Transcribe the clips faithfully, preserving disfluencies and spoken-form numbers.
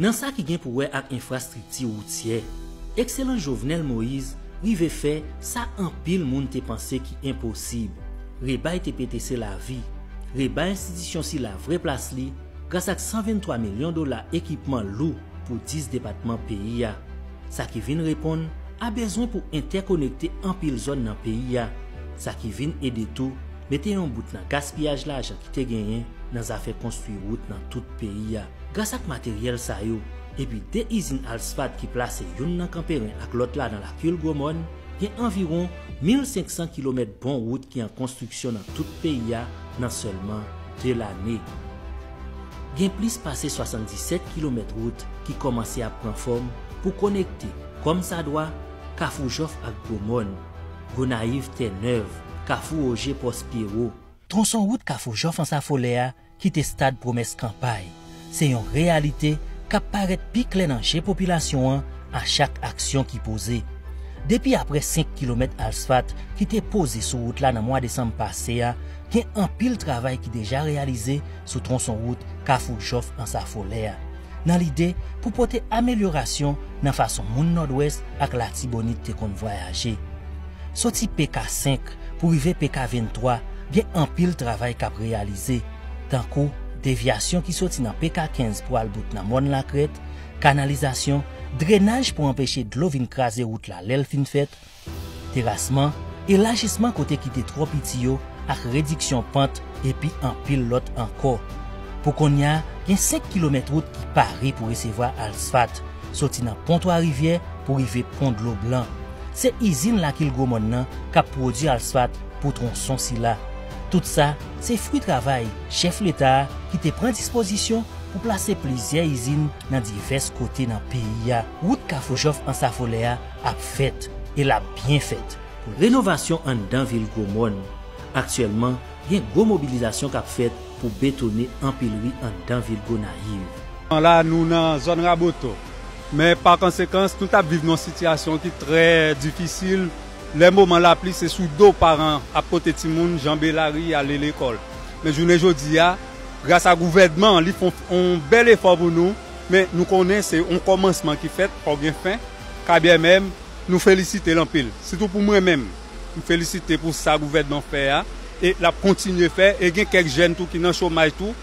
Nan sa ki gen pou wè ak enfrastrikti woutyè, ekselans Jovenel Moïse rive fè sa anpil moun te panse ki enposib. Rebay T P T C lavi, rebay enstitisyon sila vrè plas li gras ak san venntwa milyon dola ekipman lou pou dis depatman peyi a. Sa ki vin reponn a bezwen pou entèkonekte anpil zòn nan peyi a. Sa ki vin ede tou mete yon bout nan gaspiyaj lajan ki te genyen nan zafè konstwi wout nan tout peyi a. Gras ak materyèl sa yo, epi de izin asfalt ki plase youn nan Kanperen ak lòt la nan Lakil Gwomòn, gen anviwon mil senk san kilomèt bon wout ki an konstriksyon nan tout peyi a nan sèlman de lane. Gen plis pase swasanndisèt kilomèt wout ki kòmanse ap pran fòm pou konekte, kòmsadwa, Kafou Jòf ak Gwomòn, Gonayiv Tènèv, Kafou Oje Pòs Pyewo. Twonson wout Kafou Jòf Ansafolè a kite stad pwomès kanpay. Se yon reyalite k ap parèt pi klè nan je popilasyon an a chak aksyon ki poze. Depi aprè senk kilomèt asfalt ki te poze sou wout la nan mwa desanm pase a, gen anpil travay ki deja reyalize sou twonson wout Kafou Jòf Ansafolè a, nan lide pou pote amelyorasyon nan fason moun Nòdwès ak Latibonit te konn vwayaje. Soti P K senk pou rive P K venntwa, gen anpil travay k ap reyalize, tankou devyasyon ki soti nan P K kenz pou al bout nan Mòn Lakrèt, kanalizasyon, drenaj pou anpeche dlo vin kraze wout la lè l fin fèt, terasman, elajisman kote ki te twò piti yo ak rediksyon pant, epi anpil lòt ankò. Pou kounye a, gen senk kilomèt wout ki pare pou resevwa asfalt, soti nan Pon Twa Rivyè pou rive Pon Dlo Blan. Se izin Lakil Gwomòn nan k ap pwodui asfalt pou twonson sila. Tout sa, se fwi travay chèf Leta a ki te pran dispozisyon pou plase plizyè izin nan divès kote nan peyi a. Wout Kafou Jòf Ansafolè a ap fèt, e l ap byen fèt. Renovasyon anndan vil Gwomòn. Aktyèlman, gen gwo mobilizasyon k ap fèt pou betone anpil ri anndan vil Gonayiv. La, nou nan zòn Raboto. Men pa konsekans, nou t ap viv nan yon sitiyasyon ki trè difisil. Lè moman lapli, se sou do paran ap pote timoun, janbe lari, ale lekòl. Men jounen jodi a, gras a gouvènman an, li fè yon, yon bèl efò pou nou. Men nou konnen se yon kòmansman ki fèt, fò gen fen. K B M M, nou felisite l anpil. Sitou pou mwen menm, m felisite pou sa gouvènman fè a. E l ap kontinye fè. E gen kèk jèn tou ki nan chomaj tou.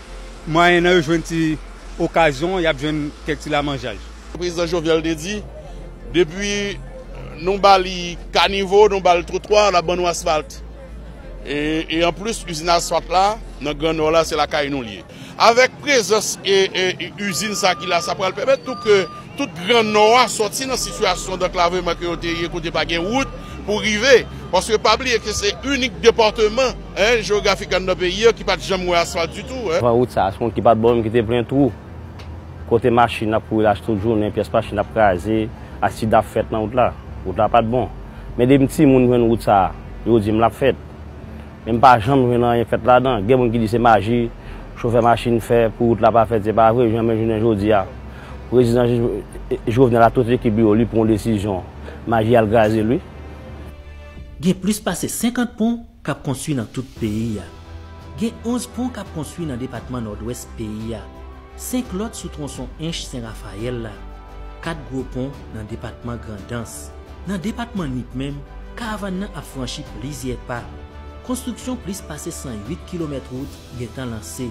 Mwayennan yo jwenn ti okazyon, y ap jwenn kèk ti lamanjay. Prezidan Jovenel te di, depi nou ba li kanivo, nou ba l twotwa, l ap ban nou asfalt. E, e anplis, izin asfalt la, nan Gran Nò la, se lakay nou l ye. Avèk prezans e, e, e izin sa ki la, sa pral pèmèt tou ke tout Gran Nò a sòti nan sitiyasyon danklavman ke yo te ye, kote pa gen wout pou rive. Paske pa bliye ke se inik depatman, en, jewografik anndan peyi a ki pa t janm wè asfalt ditou, en. Avan wout sa, se yon ki pa t bon, ki te plen twou. Kote machin ap kouri lach tout jounen, pyès machin ap kraze, aksidan ap fèt nan wout la. Wout la pa t bon. Men depi m timoun jwenn wout sa, yo di m l ap fèt. Men m pa janm jwenn anyen fèt ladan. Gen moun ki di se maji chofè machin fè pou wout la pa fèt, se pa vre, janmen jounen jodi a. Prezidan Jo-, Jovenel ak tout ekip li yo, li pran yon desizyon, maji al kraze l wi. Gen plis pase senkant pon k ap konstwi nan tout peyi a. Gen onz pon k ap konstwi nan depatman Nòdwès peyi a, senk lòt sou twonson Ench Sen Rafayèl la, kat gwo pon nan depatman Grandans. Nan depatman Nip menm, karavàn nan ap franchi plizyè pa. Konstriksyon plis pase san uit kilomèt wout gentan lanse,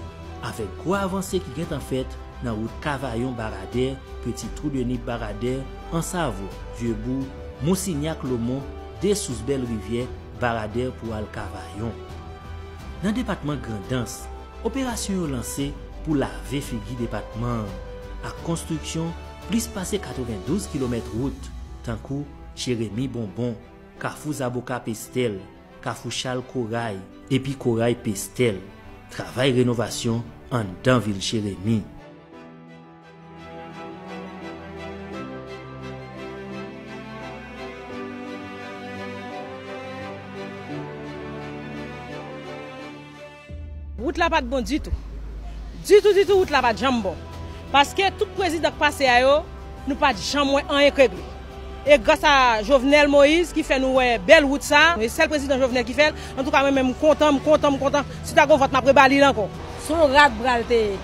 avèk gwo avanse ki gentan fèt nan wout Kavayon Baradè, Peti Twou de Nip Baradè, Ansavo, Vyebou, Monsinyak Lomon, Desous Bèl Rivyè, Baradè pou al Kavayon. Nan depatman Grandans, operasyon yo lanse pou lave figi depatman an, ak konstriksyon plis pase katrevendouz kilomèt wout, tankou Jeremi Bonbon, Kafou Zaboka Pestèl, Kafou Chal Koray, epi Koray Pestèl. Travay renovasyon anndan vil Jeremi. Wout la pa t bon ditou. Ditou, ditou, wout la pa t janm bon. Paske tout prezidan k pase a yo, nou pa t janm wè anyen k regle. E gras a Jovenel Moïse ki fè nou wè bèl wout sa, e sèl prezidan Jovenel ki fè l. Antouka, mwen menm, m kontan, m kontan, m kontan. Si ta gon vòt, m ap reba li l ankò. Se yon rat bra l te ye.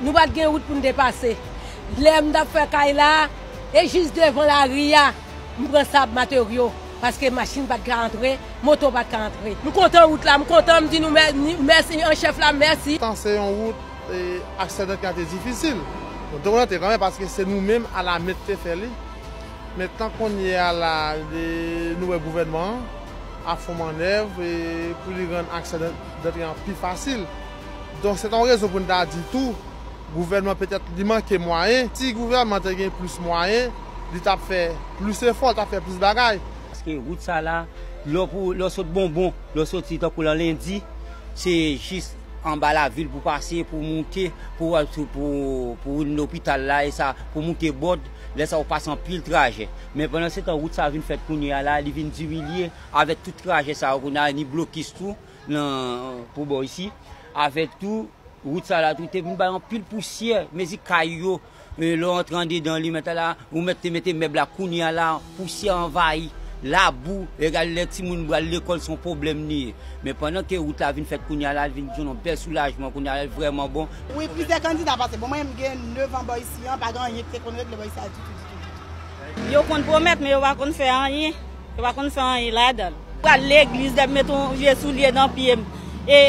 Nou pa t gen wout pou n te pase. Lè m t ap fè kay la, e jis devan lari a, m pran sab materyo, paske machin pa t ka antre, moto pa t ka antre. M kontan wout la, m kontan, m di nou mè-, ni-, mèsi an chèf la, mèsi. Tan se yon wout, e, aksedan ki te difisil. Nou te kontan kanmenm paske se nou menm alamè te fè li. Men tan kounye a la, e, nou wè gouvènman an ap fè mannèv, e, pou li rann aksedan antre an pi fasil. Donk, se yon rezon pou n ta di tou, gouvènman petèt li manke mwayen. Si gouvènman te gen plis mwayen, li t ap fè plis efò, li t ap fè plis bagay. Paske wout sa la, lè w pou, lè w sot Bonbon, lè w soti tankou lan Lendi, se jis anba lavil pou pase, pou moute, pou, pou, pou lopital la, e sa, pou moute Bòd, lè sa w pase anpil trajè. Men pandan se tan, wout sa vin fèt kounye a la, li vin dimilye avèk tout trajè sa yo kounye a, ni blokis tou, nan, pou bò isi, avèk tou, wout sa la tou te vin bay anpil pousyè, mezi kay yo, e, lè w antre andedan li, mèt la, ou mèt te mete mèb la, kounye a la, pousyè anvayi, labou, egal lè timoun pral lekòl, se yon pwoblèm li ye. Men pandan ke wout la vin fèt kounye a la, li vin jwenn yon bèl soulajman, kounye a la, li vrèman bon. Wi, plizyè kandida pase. Bon, mwen, m gen nèf an bò isi an, pa gen anyen ki te konn regle bò isi a ditou, ditou, ditou. Yo konn pwomèt, men yo pa konn fè anyen. Yo pa konn fè anyen ladan l. Pral legliz, lè m met yon vye soulye nan pye m, e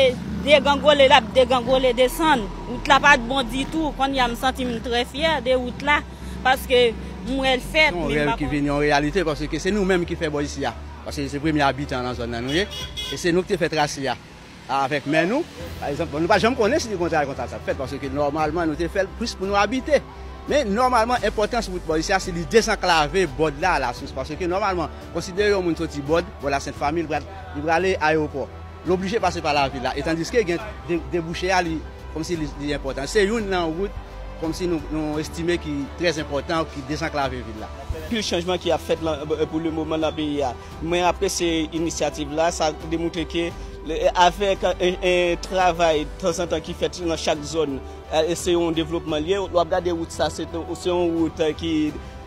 degangole, l ap degangole desann. Wout la pa t bon ditou. Kounye a, m santi m trè fyè de wout la, paske m wè l fèt, men m pa konn. Se yon rèv ki vin yon reyalite, paske se nou menm ki fè bò isi a. Paske se premye abitan nan zòn nan nou ye. E se nou ki te fè trase a. Avèk mè nou, pa egzanp, bon, nou pa janm konnen si li konn travay konsa sa fèt, paske nòmalman nou te fè l plis pou nou abite. Men nòmalman, enpòtans wout bò isi a, se li dezanklave Bòd la, Lasous, paske nòmalman, konsidere yon moun soti Bòd, bò Lasent Fami, li pral, li prale ayewopò. Li oblije pase pa lavil la, e tandiske gen de-, debouche a, li, kòmsi li, li enpòtan. Se youn nan wout, kòmsi nou, nou estime ki trè enpòtan, ki dezanklave vil la. Anpil chanjman ki ap fèt lan, pou le moman nan peyi a. Mwen apresye inisyativ la, sa demontre ke, e, avèk, e, e, travay tanzantan ki fèt nan chak zòn, e, se yon devlopman l ye. W ap gade wout sa, se, se yon wout, e, ki,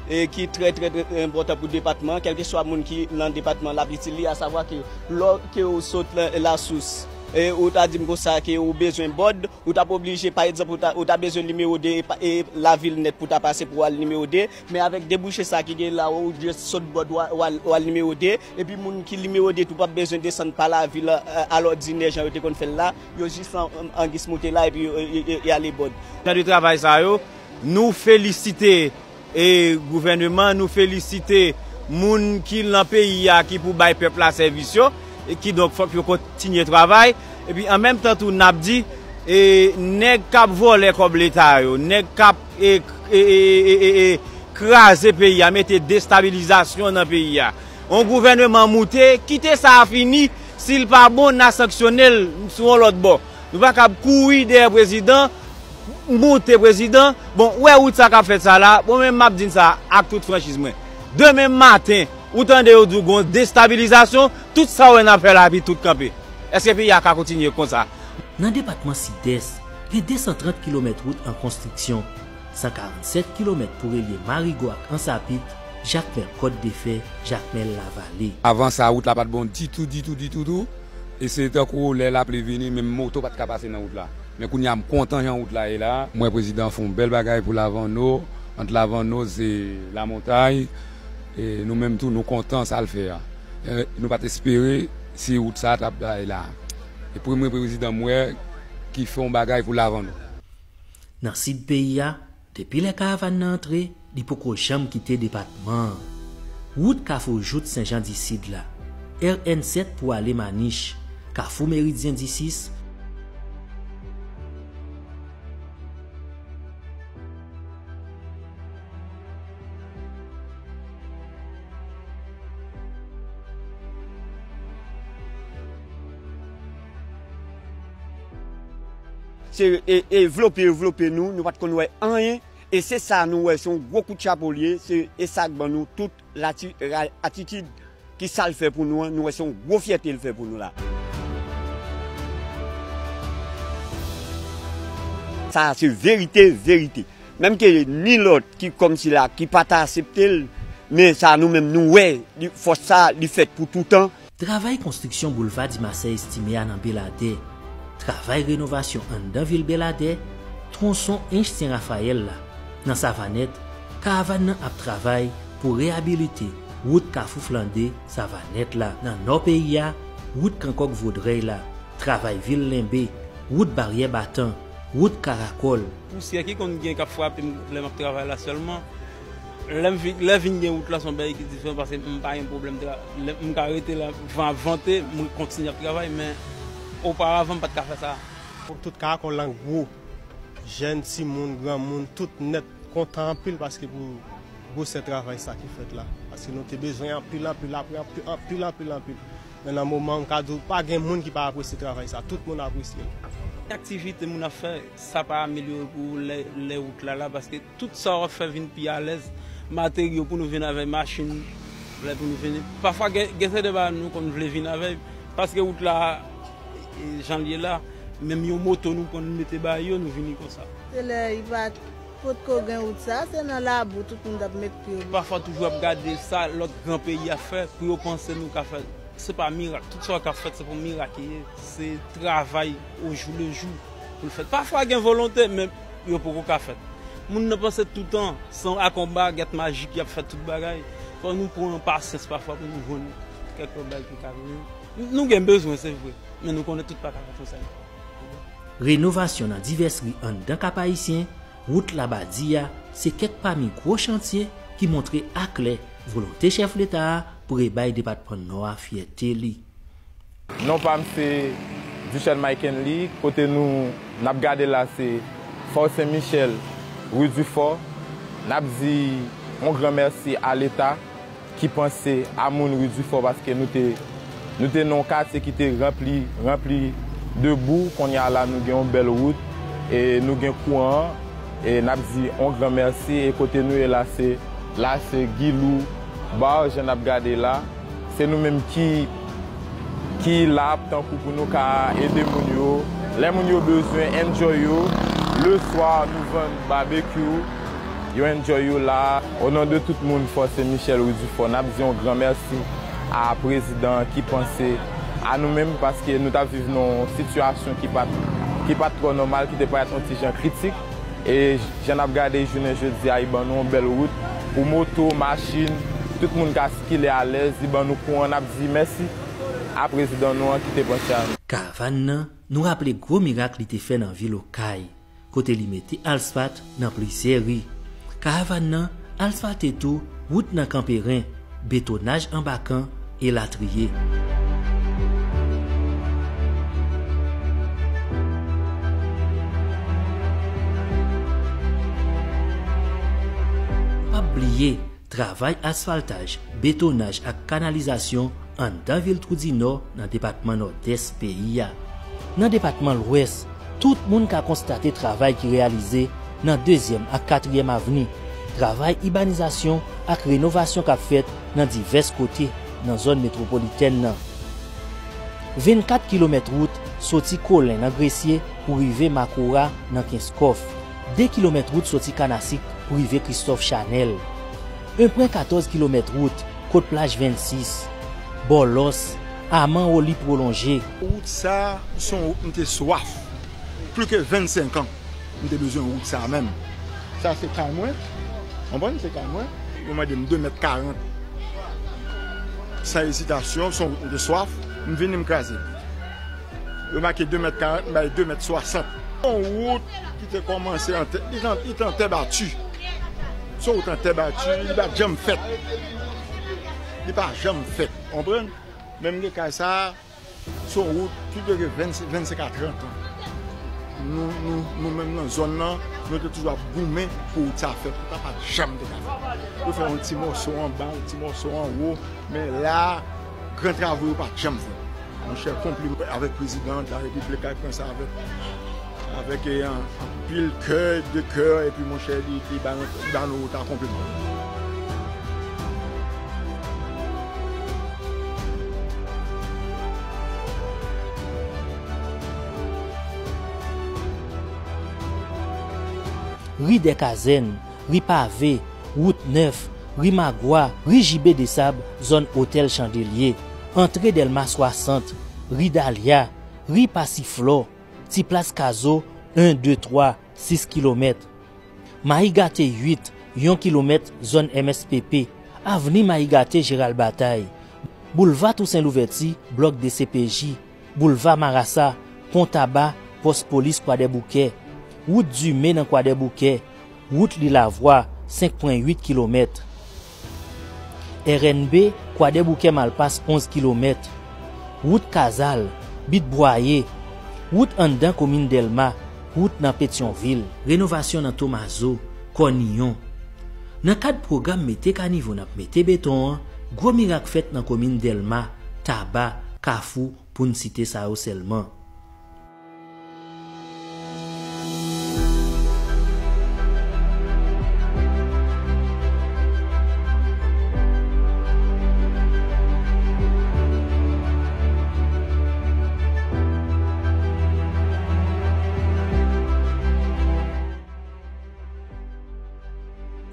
e, ki trè, trè, trè enpòtan pou depatman an, kèlkeswa moun ki nan depatman l ap itil li, asavwa ke lè ke w sot la, Lasous, e, ou ta di m konsa ke ou bezwen Bòd, ou t ap oblije, pa egzanp, ou ta, ou ta bezwen nimewo de e pa, e lavil nèt pou ta pase pou w al nimewo de, men avèk debouche sa ki gen la, ou jis sot Bòd, w a, w a, w al nimewo de, epi moun ki nimewo de tou p ap bezwen desann pa lavil, e, alòdinè jan yo te konn fè l la, yo jis an, an, an gis moute la, epi yo, yo, yo, yo ale Bòd. Jan de travay sa yo, nou felisite e gouvèneman, nou felisite moun ki lan peyi a ki pou bay pèp la sèvis yo, e kidonk fòk yo kontinye travay. Epi an menm tan tou, n ap di, e nèg k ap vòlè kòb leta yo, nèg k ap, e, e, e, e, e, e kraze peyi a, mete destabilizasyon nan peyi a. Yon gouvèneman moute, kite sa a fini, si l pa bon, n a sanksyone l sou yon lòt bò. Nou pa kab kouri dèyè prezidan, moute prezidan. Bon, ou wè wout sa k ap fèt sa la, bon, men m ap di n sa ak tout franchiz mwen. Demen maten, ou tande yo di w gon destabilizasyon, tout sa w wè n ap fè la, epi tout kanpe. Èske peyi a ka kontinye konsa? Nan depatman Sidès, gen de san trant kilomèt wout an konstriksyon, san karannsèt kilomèt pou relye Marigo ak Ansapit, Jakmèl Kòt de Fè, Jakmèl Lavale. Avan sa, wout la pa t bon ditou, ditou, ditou, tou. E se tankou lè lapli vini, menm moto pa t ka pase nan wout la. Men kounye a, m kontan jan wout la ye la. M wè prezidan fè yon bèl bagay pou Lavanno. Ant Lavanno, se Lamontay. E nou menm tou, nou kontan sa l fè a. E nou pa t espere si wout sa a t ap bay la. E premye prezidan m wè ki fè yon bagay pou Lavanno. Nan sid peyi a, depi lè karavàn nan antre, li poko janm kite depatman an. Wout Kafou Jout Senjan Disid la, R N sèt pou ale Manich, Kafou Meridyen Disis, Se, e, e vlope yo vlope nou, nou pa t konn wè anyen. E se sa nou wè, se yon gwo kout chapo l ye, se, e sa k ban nou tout lati-, ra-, atitid ki sa l fè pou nou an, nou wè se yon gwo fyète l fè pou nou la. Sa a se verite, verite. Menm ke ni lòt ki kòmsi la, ki pa ta aksepte l, men sa nou menm nou wè, li, fòs sa a, li fèt pou toutan. Travay konstriksyon boulva Dimasè Estime a nan Beladè, travay renovasyon anndan vil Beladè, twonson Ench Sen Rafayèl la, Nan Savanèt, karavàn nan ap travay pou reyabilite wout Kafou Flande Savanèt la. Nan nò peyi a, wout Kankòk Vodrèy la, travay Vil Lenbe, wout Baryè Batan, wout Karakòl. Pousyè ki konn gen k ap frape m lè m ap travay la sèlman. Lè m vin, lè vin gen wout la, se yon bagay ki diferan paske m pa gen pwoblèm tra-, lè m ka rete la, van ap vante, m kontinye ap travay, men oparavan m pa t ka fè sa. Tout Karakòl lan gwo, jèn, timoun, granmoun, tout nèt kontan anpil paske pou gwosè travay sa ki fèt la. Paske nou te bezwen anpil, anpil, apre anpil, anpil, anpil, anpil. Men nan moman, m ka di w, pa gen moun ki pa apresye travay sa. Tout moun apresye l. Aktivite moun ap fè, sa pa amelyore pou lè, lè wout la la, paske tout sa w ap fè vin pi alèz. Materyo pou nou vin avèk machin, lè pou nou vin. Pafwa, gen, gen sèten bagay nou konn vle vin avèk, paske wout la, e, jan l ye la, menm yon moto nou pran, nou mete ba yo, nou vini konsa. Se lè li pa t potko gen wout sa, se nan labou tout moun t ap met pye yo. Pafwa toujou ap gade sa lòt gran peyi ap fè, pou yo panse nou ka fè. Se pa mirak. Tout sa k ap fèt, se pou mirak li ye. Se travay o jou le jou pou l fèt. Pafwa gen volonte, men yo poko ka fèt. Moun nan panse toutan, se ak yon bagèt majik y ap fè tout bagay. Fò nou pran pasyans pafwa pou nou jwenn kèk lòt bagay ki ka vini. Nou gen bezwen, se vre, men nou konnen tout pa ka fèt yon sèl fwa. Renovasyon nan divès ri anndan Kap Ayisyen, wout Labadi a, se kèk pami gwo chantye ki montre aklè volonte chèf Leta a pou rebay depatman Nò a fyète li. Non pa m se Duchel Mike Henley, kote nou n ap gade la se Fò Sen Michèl, ri Difò. N ap di yon gran mèsi a Leta ki panse a moun ri Difò, paske nou te, nou te nan yon katye ki te ranpli, ranpli de bou. Kounye a la, nou gen yon bèl wout, e nou gen kouran, e n ap di yon gran mèsi. E kote nou ye la, se, la se Guilou Bar, jan n ap gade la. Se nou menm ki, ki la tankou pou nou ka ede moun yo. Lè moun yo bezwen enjoy yo, le swa nou vann babekyou, yo enjoy yo la. O non de tout moun Fò Sen Michèl, ri Difò, n ap di yon gran mèsi a prezidan ki panse a nou menm, paske nou t ap viv nan yon sitiyasyon ki pa t, ki pa t twò nòmal, ki te parèt yon ti jan kritik. E jan n ap gade jounen jodi a, li ban nou yon bèl wout pou moto, machin, tout moun ka sikile alèz, li ban nou kouran, n ap di mèsi a prezidan nou an ki te panse a nou. Karavàn nan, nou raple gwo mirak li te fè nan vil Okay, kote li mete asfalt nan plizyè ri. Karavàn nan asfalte tou wout nan Kanperen, betonaj anba kan, elatriye. P ap bliye, travay asfaltaj, betonaj ak kanalizasyon anndan vil Twou di Nò nan depatman Nòdès peyi a. Nan depatman Lwès, tout moun ka konstate travay ki reyalize nan Dezyèm ak Katriyèm Avni, travay ibanizasyon ak renovasyon k ap fèt nan divès kote nan zòn metwopolitèn nan. Vennkat kilomèt wout soti Kolen nan Gresye pou rive Makora nan Kenskòf. De kilomèt wout soti Kanasik pou rive Kristòf Chanèl. Enpwen katòz kilomèt wout kot plaj vennsis, Bòlòs, Aman Oli pwolonje. Wout sa, se yon wout m te swaf. Plis ke vennsenk an, m te bezwen wout sa menm. Sa se kay mwen. Konprann? Se kay mwen. Yo mande m de mèt karant. San ezitasyon, se yon wout m te swaf. M vini, m kraze l. Yo make de mèt karant, m bay de mèt swasant. Yon wout ki te kòmanse an tè, li te, li te an tè bati. Se yon wout an tè bati, li pa t janm fèt. Li pa janm fèt, konprann? Menm le kay sa a, se yon wout ki dure vennsenk, vennsenk a trant an. Nou, nou, nou menm nan zòn nan, nou te toujou ap goumen pou wout sa fèt. Wout la pa t janm te ka fèt. Yo fè yon ti mòso anba, yon ti mòso anwo, men la, gran travo yo pa t janm fèt. Monchè, konpliman avèk prezidan de la repiblik la ki pran sa avèk, avèk, eh, an, anpil kè, de kè, epi monchè, li, li ba nou, li ba nou wout la konpliman. Ri dè Kazèn, ri Pave, wout Nèf, ri Magwa, ri Jibe Desab, zòn Otèl Chandelye, antre Dèlma swasant, ri Dalya, ri Pasiflò, ti plas Kazo, en, de, twa, sis kilomèt. Mayi Gate uit, yon kilomèt zòn M S P P, avni Mayi Gate Jeral Batay, boulva Tousen Louvèti, blòk D C P J, boulva Marasa, pon Taba, pòs polis Kwadèboukè, wout Dime nan Kwadèboukè, wout Lilavwa, senk pwen uit kilomèt. R N B, Kwadèboukè Malpas, onz kilomèt. Wout Kazal, Bit Bwaye, wout anndan komin Dèlma, wout nan Petyonvil. Renovasyon nan Tomazo, Kòniyon. Nan kad pwogram mete kanivo n ap mete beton an, gwo mirak fèt nan komin Dèlma, Taba, Kafou, pou n site sa yo sèlman.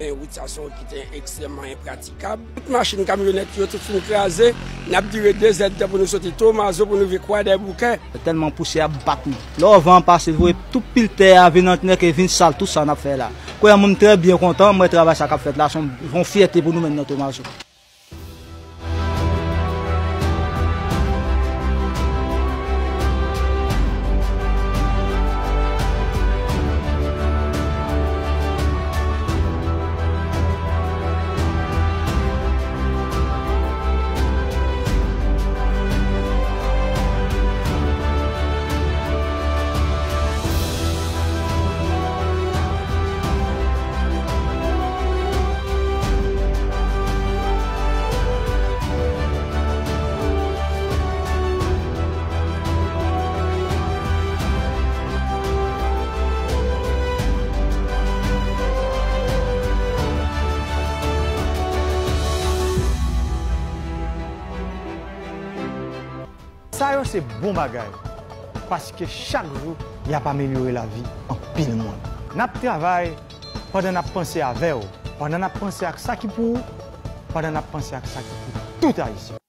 Men wout sa se yon wout ki te ekstrèmman enpratikab. Tout machin kamyonèt yo tout fin kraze. N ap dire de zèdtan pou nou soti Tomazo pou nou rive Kwadèboukè. Tèlman pousyè ap bat nou. Lè w van an pase, l voye tout pil tè a vin antre ke vin sal tout sa n ap fè la. Kounye a, mwen, m trè byen kontan, m wè travay sa k ap fèt la, se yon, yon fyète pou nou menm nan Tomazo. Sa yo se bon bagay, paske chak jou y ap amelyore lavi anpil moun. N ap travay pandan n ap panse avè w, pandan n ap panse ak sa ki pou ou, pandan n ap panse ak sa ki pou tout Ayisyen.